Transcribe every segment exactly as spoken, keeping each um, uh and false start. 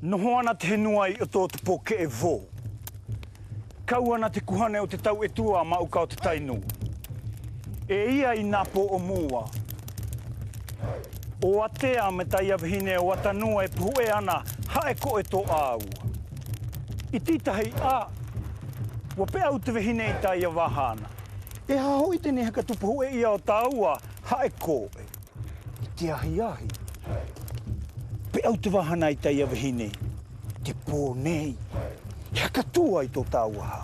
Noho ana te henua i oto o te poke'e vō. Kau ana te kuhane o te tau'etua ma uka o te tainuu. E ia i nāpō o Mua. O Atea me taia vahine o Atanua e pohu'e ana ha'e ko'e to aua. Iti tahi a, ua pe'au te vahine i taia vahana. E haho ite nei haka tu pohu'e ia o taua ha'e ko'e. Iti ahiahi. Pe'au te vahana i taia vahine. Te pō nei. E haka tu ai to taua ha.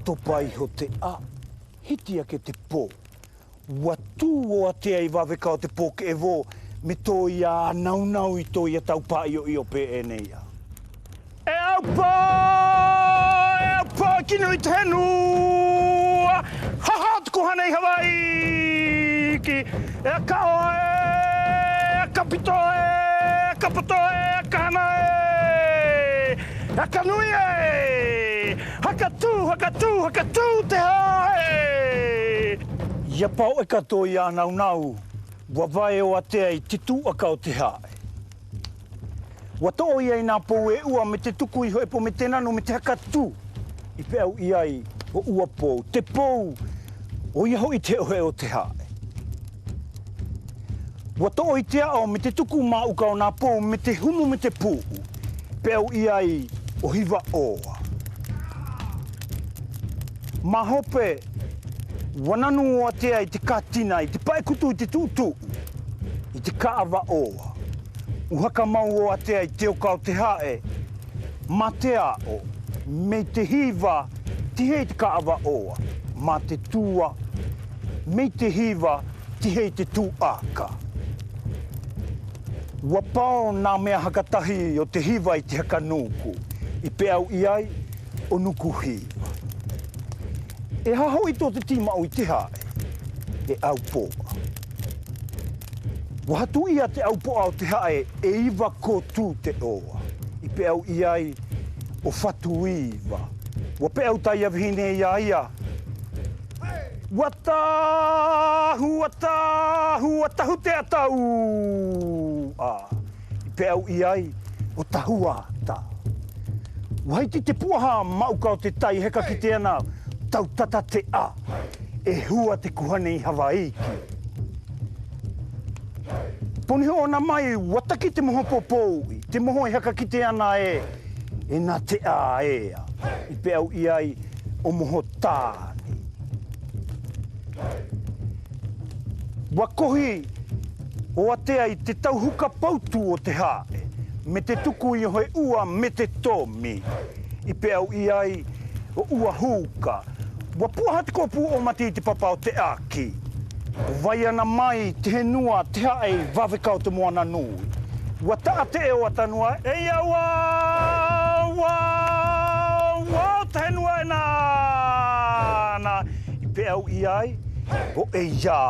Topa iho te a. Hiti ake te pō. Ua tu o Atea i vaveka o te poke'e vō. Me toia naunau i toia tau pā'io'io pē ena ia. E au pō, e au pō, kinu i te henua. Haha, te kuhane i Havaiki. E aka oe, e aka pito e, e aka poto e, e aka hana e. E aka nui e. Haka tu, haka tu, haka tu te ha'e. Ia pao e ka toia naunau. Ua vae o Atea i te tu'aka o te ha'e. Ua to'o ia i nāpō e ua me te tuku i ho'e po me te nanu me te haka tu. I pe'au i ai o ua pou, te pou. O ia ho'i te he'ohe'o o te ha'e. Ua to'o i te a'o me te tuku ma uka o nāpō me te humu me te pu'u. Pe'au i ai o hiva oa. Ma hope, ua nanu o Atea i te katina, i te pa'ekutu, i te tu'utu'u, i te ka'ava oa. U haka mau o Atea i te oka o te ha'e, ma te a'o, mei te hiva, tihe i te ka'ava oa, ma te tua, mei te hiva, tihe i te tu'aka. Ua pao na mea haka tahi o te hiva i te haka nuku, i pe'au i ai o nuku hiva. E haho ito te tima'u i te ha'e, e au po'a. Ua hatu ia te au po'a o te ha'e, e iva kotu te oa. I pe'au i ai o fatu iva. Ua pe'au taia vahine ia ia. Ua tahu, ua tahu, ua tahu te atau'a. I pe'au i ai o tahu ata. Ua hiti te pu'aha ma uka o te tai heka kite ana tau tata te a. E hua te kuhane i Havaiki. Poni ho'o na mai, ua taki te moho popou'i, te moho e haka kite ana e, e na te a ea. I pe'au i ai o moho tani. Ua kohi o Atea i te tau huka pautu o te ha'e, me te tuku i ho'e ua me te tomi. I pe'au i ai o ua huka. Ua pu'aha te kopu o Mati i te papa o te aki. Ua vai ana mai te henua te ha'e i vaveka o te moana nui. Ua ta'ate'e o Atanua, e ia ua, ua, ua o te henua e nana. I pe'au i ai o e ia.